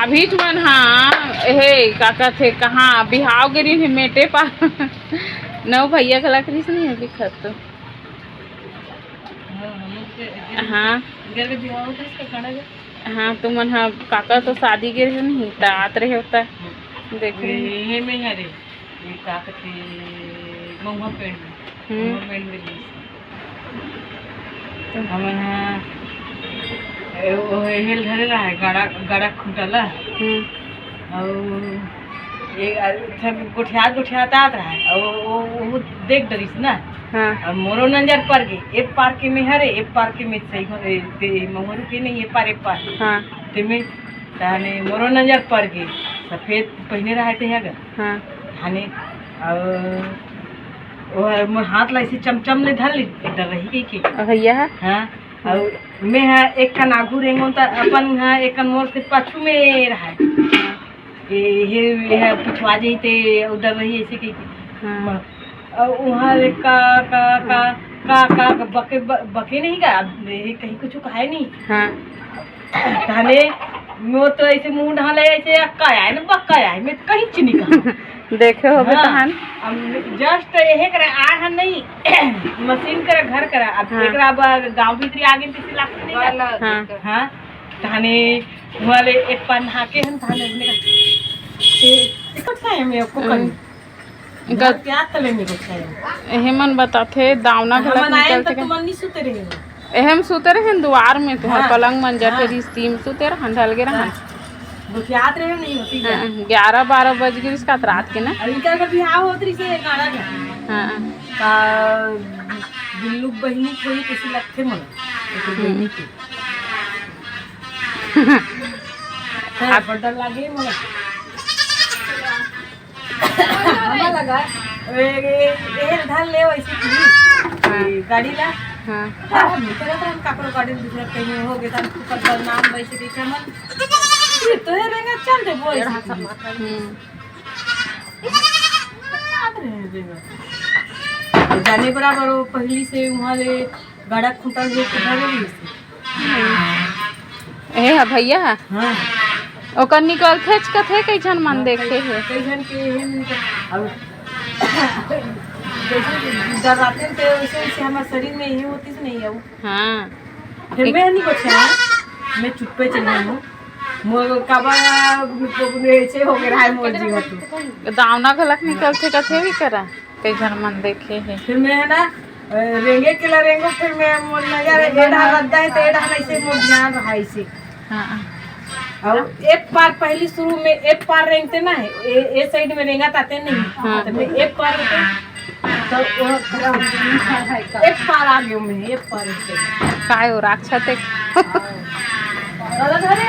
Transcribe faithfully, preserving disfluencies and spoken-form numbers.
अभीच मन, हाँ, हे, का कथे, कहाँ बिहाव गे रिहिन हे मेटे पा। नौ भैया घलक रिहिस नहीं हे दिखत तो। हाँ। हाँ, तुमन ह काका तो शादी गे रहे नहीं, त आत रहे होता। देखे। ये, ये में हरे, ये का कथे, महुआ पेड़ में। हम्म। महुआ पेड़ में जी। तो हमन ह, ए, ओ हेल धरे रहा है, गाड़ा, गाड़ा खूंटा ला। हम्म। अउ एक, आ, थोड़ा गोठियात, गोठियात आत रहा है, अउ वो, वो, वो देख डरिस ना। हाँ। अब मोरो नजर पर गे, ए पार के में हरे, ए पार के में सही हो, ए, ते महुआ के नहीं, ए पार, ए पार। हाँ। ते में, ताने मोरो नजर पर गे, सफेद पहिने रहा है ते हगा। हाँ। ताने, अब, वो मोर हाथ ला ऐसे चमचम ले धर ली, डर रही कही के। अ, भैया है? हाँ। अउ मैं ह एक कन आगू रेंगों त अपन ह एक कन मोर से पाछू में रहा है। ए, हे, हे पिछवा जाई ते उधर रही ऐसे कही के। हाँ। अउ उहाँ ले का, का, का, का, का, बके, ब-, बके नहीं का, अब ये कहीं कुछ कहे नहीं। हाँ। ताने मोर तो ऐसे मुंह ढाले ऐसे अक्का आए ना, बक्का आए, मैं तो कहीं चीनी कहा। देखे होबे हाँ, तहन। अब just यही करा, आ हम नहीं, मशीन करा, घर करा, अब हाँ। एकरा अब गाँव भीतरी आगे पीछे लागते नहीं ना। हाँ। हाँ, ताने वाले एक पान हाके हम ताने अपने का। ते, ते कब खाए मैं आपको कल? हम्म। घर के आग तले में कुछ खाए। एहे मन बताथे, दावना घलक हमन आए निकलथे तब का? तुमन नहीं सुते रहे हो। एहे हम सुते रहे दुआर में, तुहार हाँ, पलंग मंजा हाँ। फेर स्टीम सुते रहन, ढल गे रहन। हाँ। गोठियात रहे नहीं होती क्या? हाँ, ग्यारह बारह बज गिस का रात के ना। अभी कल का बिहाव होत रही से गाड़ा का। हाँ। का बिल्लू बहिनी कोई किसी लगथे मन। एक हम्म। बहिनी की। हाँ, बड़ा डर लागे मन। हमें लगा, ए, ए, ए, धान ले वैसे की, हाँ। ए, गाड़ी ला। हाँ। हाँ, हम तेरा तो हम काकरो गाड़ी में दूसरा कहीं हो गया था, ऊपर बदनाम वैसे देखा मन। ये तो है रेंगा, चल दे, वो ऐसे की। हम्म। याद रहे रेंगा। जाने बराबर वो पहली से वहाँ ले गाड़ा खूंटा ले के भागे रही थी। ए हा भैया हा? हाँ। ओकर निकलथेच कथे, कई झन मन हाँ, देखे कई, हे। कई झन के हे निकल-, अब जैसे डराते थे, वैसे, वैसे हमारे शरीर में ये होती से नहीं है वो। हाँ। फिर मैं नहीं बचा, मैं चुप्पे चली हूँ। मोर काबा, ऐसे हो गया है मोर जीवन तो। दावना घलक निकलथे कथे भी करा। कई झन मन देखे हे। फिर मैं है ना, अ, रेंगे के ला रेंगो, फिर मैं मोर नजर एड़ा रद्दा है, तो एड़ा ऐसे मोर ध्यान रहा ऐसे। हाँ। और एक पार पहली शुरू में एक पार रेंगते ना है, ए, ए साइड में रेंगा ताते नहीं। हाँ। तो मैं एक पार होते, तो वो एक पार आ गयो मैं, एक पार होते। काय हो राक्षस एक। दादा धरे